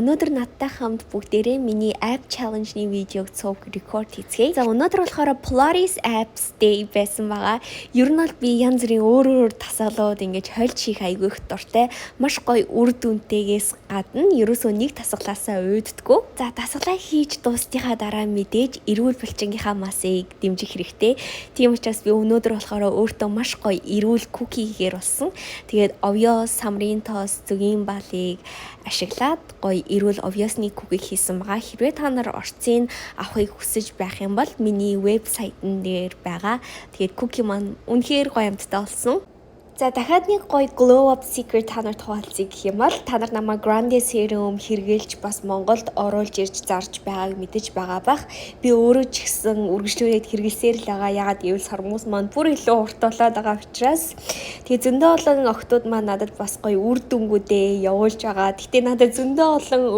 Өнөөдөр надтай хамт бүгдээрээ миний ab challenge-ны видеог цуг рекорд хийцгээе. За, өнөөдөр болохоор Pilates abs day байсан байгаа. Ер нь бол би янз бүрийн өөр өөр дасгалууд ингэж хольж хийх айгүй их дуртай. Маш гоё үр дүнтэйгээс гадна ерөөсөө нэг дасгалаасаа уйддаггүй. За, дасгалаа хийж дуусныхаа дараа мэдээж эрүүл булчингийнхаа массыг дэмжих хэрэгтэй. Тийм учраас би өнөөдөр болохоор өөртөө маш гоё эрүүл cookie хийхээр болсон. Тэгээд овёос, самрын тоос, зөгийн балыг ашиглаад гоё эрүүл овёосны cookie хийсэн байгаа. Хэрвээ та нар орцыг авахыг хүсэж байх юм бол миний вебсайтн дээр байгаа. Тэгээд cookie маань үнэхээр гоё амттай болсон. За, дахиад нэг гоё glow up secret та нарт хуваалцъя гэх юм бол та нар намайг Grande Serum хэрэглэж, бас Монголд оруулж ирж зарж байгааг мэдэж байгаа бах. Би өөрөө ч гэсэн үргэлжлүүлээд хэрэглэсээр л байгаа. Яагаад гэвэл сормуус маань бүр илүү урт болоод байгаа учраас. Тэгээ зөндөө олон охидууд маань надад бас гоё үр дүнгүүдээ явуулж байгаа. Гэхдээ надад зөндөө олон